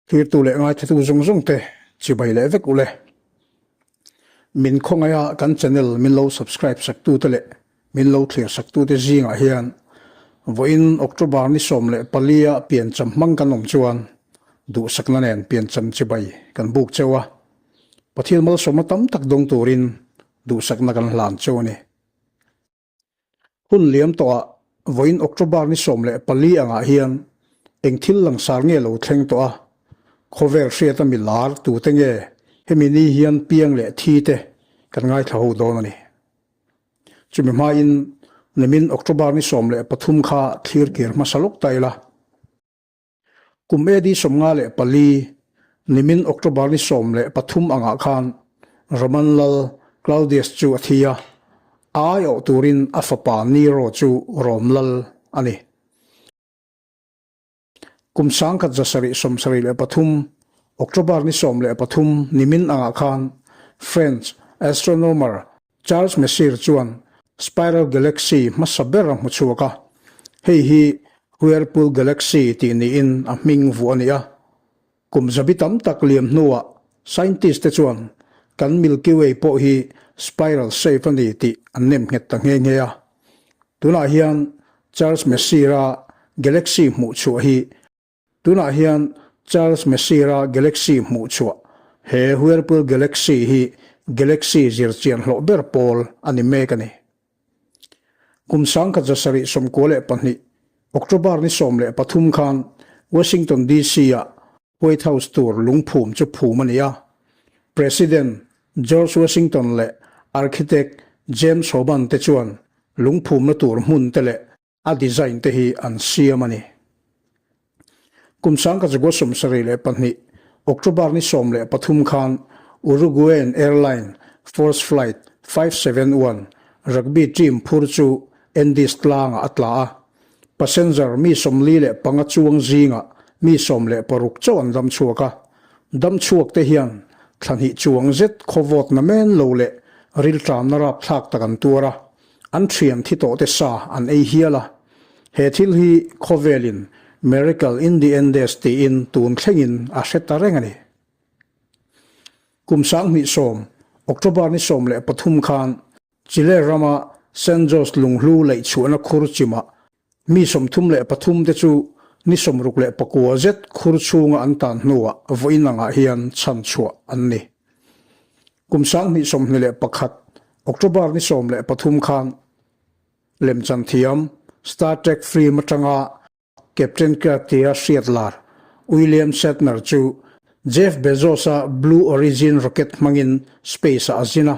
Thirtu leh ngaithatu zawng zawng te chibai leh vek ule. Min khawngaiha kan channel min lo subscribe saktu te leh min lo thlir saktu te zingah hian vawiin October ni 14 a piancham hmang kan awm chuan duhsakna nen piancham chibai kan buk cheu a, Pathian malsawmna tam tak dawng turin duhsakna kan hlan cheu a ni. Hun liam tawhah vawiin October ni 14 angah hian eng thil langsar nge lo thleng tawh a, khawvel hriata mi lar tute nge hemi ni hian piang leh thi te kan ngaithla ho dawn a ni. Chumi hmain nimin October ni 13 kha thlir kir hmasa lawk ta ila. Kum AD 54, nimin October ni 13 angah khan Roman lal Claudius chu a thi a, a aiawh turin a fapa Nero chu Rom lal a ni. Kum 1773, October ni 13 nimin angah khan French astronomer Charles Messier chuan Spiral Galaxy hmasa ber a hmu chhuak a, hei hi Whirlpool Galaxy tih niin a hming vuah a ni a. Kum zabi tam tak liam hnuah scientist te chuan kan Milky Way pawh hi spiral shape a ni tih an nem nghet ta nghe nghe a. Tunah hian Charles Messier-a galaxy hmuh chhuah hi Tunah hian Charles Messier-a galaxy hmuh chhuah he Whirlpool Galaxy hi galaxy zirchian hlawh ber pawl a ni mek a ni. Kum 1792, October ni 13 khan Washington DC-ah White House tur lungphum chu phum a ni a. President George Washington leh architect James Hoban te chuan lungphumna tur hmun te leh A design te hi an siam a ni. Kum 1972, October ni 13 khan Uruguayan airline First Flight 571 rugby team phur chu Andes tlangah a tla a. Passenger mi 45 chuang zingah mi 16 chauh an dam chhuak a. Dam chhuak te hian thla hnih chuang zet khawvawt na men lo leh rilṭamna rapthlak tak an tuar a. An thian thi tawh te sa an ei hial a, he thil hi khawvelin Miracle in the Andes tiin tun thlengin a hre ta reng a ni. Kum 2010, October ni 13 khan Chile rama San Jose lunghlu laihchhuahna khur chimah mi 33 te chu ni 69 zet khur chhunga an tan hnuah vawiin angah hian chhanchhuah an ni. Kum 2021, October ni 13 khan lemchan thiam Star Trek film atanga Captain Kirk tia hriat lar William Shatner chu Jeff Bezos-a Blue Origin rocket hmangin space-ah a zin a,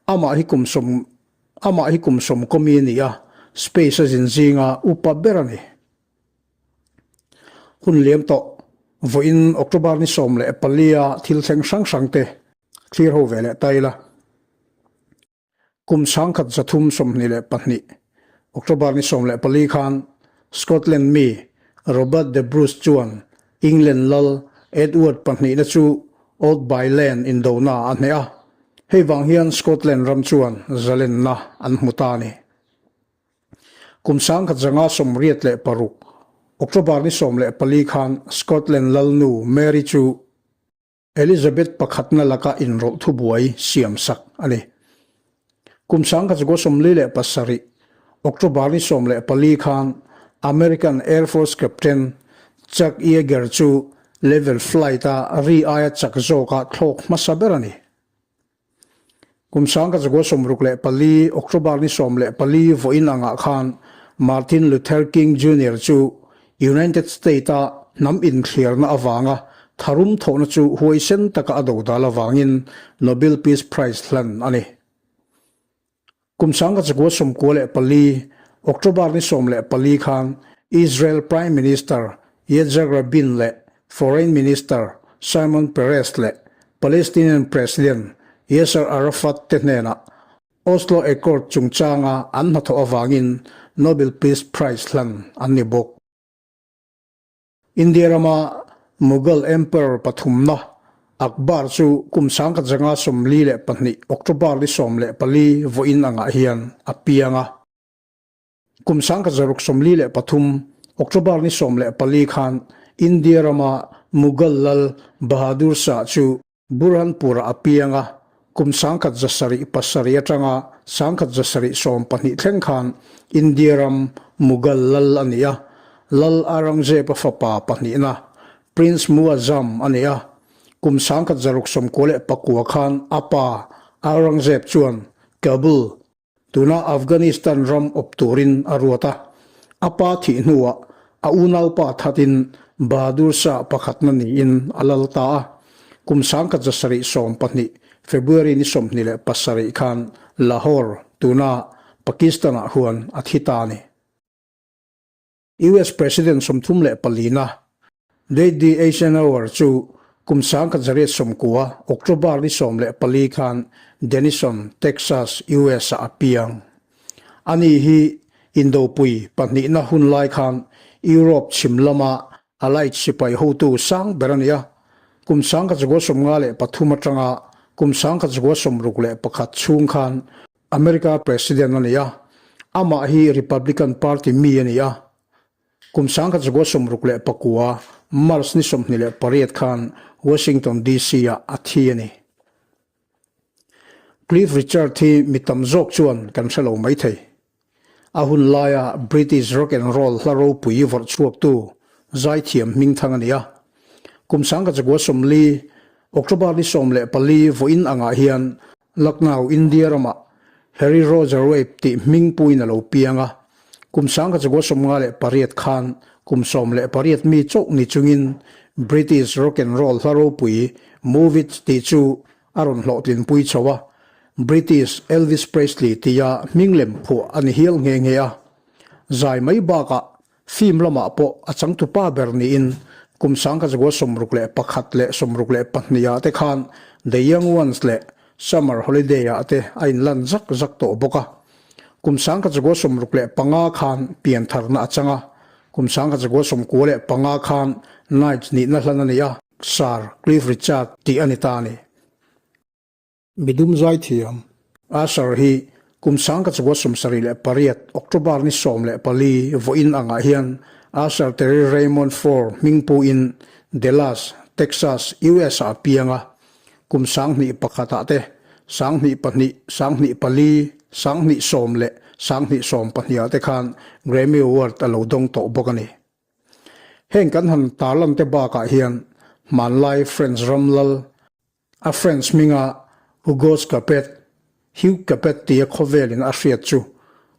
amah hi kum sawm Amah hi kum sawm kawmi a ni a, space a zin zinga upa ber a ni. Hun liam tawh, vawiin October ni 14 a thil thleng hrang hrang te thlir ho ve leh ta ila. Kum 1322, October ni 14 khan Scotland mi Robert de Bruce chuan England lal Edward pahnihna chu Old Byland indona a hneh a, hei vang hian Scotland ram chuan zalenna an hmu ta a ni. Kum 1986, October ni 14 khan Scotland lalnu Mary chu Elizabeth pakhatna laka inrawlh thubuai siamsak a ni. Kum 1947, October ni 14 khan American Air Force Captain Chuck Yeager chu level flight-a ri aia chak zawka thlawk hmasa ber a ni. Kum 1964, October ni 14 vawiin angah khan Martin Luther King Junior chu United State-a hnam inthliarna avanga tharum thawhna chu huaisen taka a dodal avangin Nobel Peace Prize hlan a ni. Kum 1994, October ni 14 khan Israel Prime Minister Yitzhak Rabin leh Foreign Minister Shimon Peres leh Palestinian President Yasser Arafat te hnenah Oslo Accord chungchanga an hnathawh avangin Nobel Peace Prize hlan an ni bawk. India rama Mughal Emperor pathumna Akbar chu kum 1942 October ni 14 vawiin angah hian a piang a. Kum 1643 October ni 14 khan. India rama Mughal lal Bahadur Shah chu Burhanpur-ah a piang a, kum 1707 atanga 1712 thleng khan India ram Mughal lal a ni a, Lal Aurangzeb-a fapa pahnihna Prince Muazzam a ni a, kum 1699 khan a pa Aurangzeb chuan Kabul, Tuna Afghanistan ram awp turin a ruat a, a pa thih hnuah a unaupa thatin Bahadur Shah pakhatna niin a lal ta a. Kum 1712 February ni 27 khan Lahore, tuna Pakistan-ah huan a thi ta a ni. US President 34 na Dwight D. Eisenhower chu kum 1990 October ni 14 khan Denison, Texas, US ah a piang. Ani hi Indopui pahnihna hun lai khan Europe chhim lama Allied sipai hotu sang ber a ni a, kum 1953 atanga kum 1961 chhung khan America President a ni a, amah hi Republican Party mi a ni a. Kum 1969 March ni 28 khan Washington DC ah a thi a ni. Cliff Richard hi mi tam zawk chuan kan hre lo maithei. A hun laia British rock and roll hla ropui vawrh chhuaktu zaithiam hmingthang a ni a. Kum 1940 October ni 14 vawiin angah hian Lucknow, India ramah Harry Roger Webb tih hming puiin a lo piang a. Kum 1958 khan kum 18 mi chauh ni chungin British rock and roll hla ropui Move It tih chu a rawn hlawhtlinpui chho a, British Elvis Presley tia hming lem phuah a ni hial nghe nghe a. Zai mai bakah Film lamah pawh a changtupa ber niin kum 1961 leh 62 ah te khan The Young Ones leh Summer Holiday ah te a inlan zak zak tawh bawk a. Kum 1965 khan piantharna a chang a, kum 1995 khan Knight nihna hlan a ni a, Sir Cliff Richard tih a ni ta a ni. Midum zaithiam Asher hi kum 1978 October ni 14 vawiin angah hian Asher Terry Raymond Ford hming puin Dallas, Texas, US ah a piang a. Kum 2001 ah te, 2002, 2004, 2010 leh 2012 ah te khan Grammy Award a lo dawng tawh bawk a ni. Heng kan han tarlan te bakah hian hmanlai French ram lal A French hminga Hugues Capet, Hugh Capet tia khawvelin a hriat chu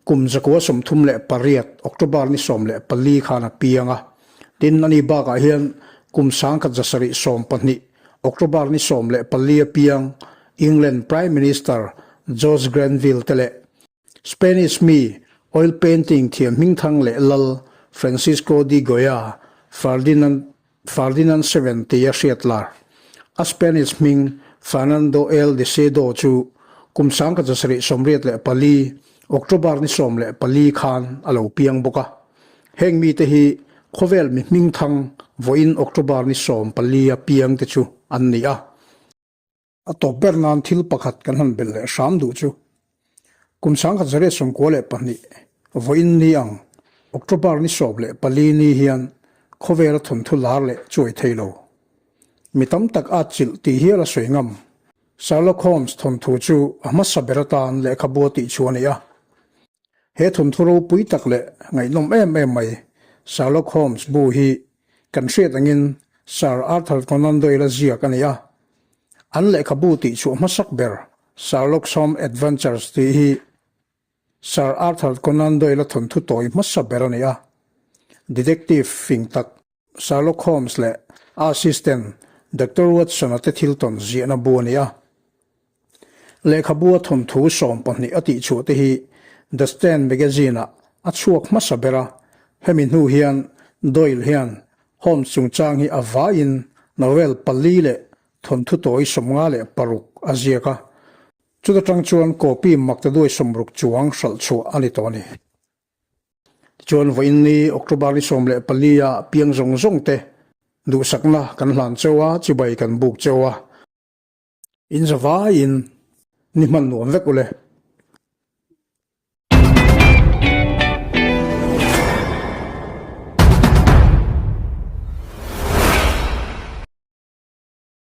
kum 1938 October ni 14 khan a piang a. Tin, ani bakah hian kum 1712 October ni 14 a piang England Prime Minister George Grenville te leh Spanish mi oil painting thiam hmingthang leh lal Francisco de Goya, Ferdinand Ferdinand Seven tia hriat lar. A Spanish hming Fernando el Desedo chu kum 1784 October ni 14 khan a lo piang bawk a. Heng mite hi khawvel mi hmingthang vawiin October ni 14 a piang te chu an ni a. A tawp ber nan thil pakhat kan han belh leh hram duh chu kum 1992 vawiin ni ang October ni 14 ni hian khawvela thawnthu lar leh chuai thei lo. Mi tam tak at chilh tih hial a sawi ngam. Sherlock Holmes thawnthu chu a hmasa ber atan lehkhabu a tih chu a ni a. He thawnthu ropui tak leh ngaihnawm em em mai Sherlock Holmes bu hi kan hriat angin Sir Arthur Conan Doyle-a ziak a ni a. An lehkhabu tih chhuah hmasak ber Sherlock Holmes Adventures tih hi Sir Arthur Conan Doyle-a thawnthu tawi hmasa ber a ni a. Detective fing tak Sherlock Holmes leh a assistant Doctor Watson-a te thil tawn ziahna bu a ni a. Lehkhabu a thawnthu 12 a tihchhuah te hi The Stand magazine-ah a chhuak hmasa ber a, hemi hnu hian Doyle hian Holmes chungchang hi a vaiin novel pali leh thawnthu tawi 56 a ziak a, chuta tang chuan copy maktaduai 60 chuang hralh chhuah a ni tawh a ni. Tichuan vawiin ni October ni 14 ah piang zawng zawng te duhsakna kan hlan cheu a, chibai kan buk cheu a. In zavaiin ni hman nuam vek ule.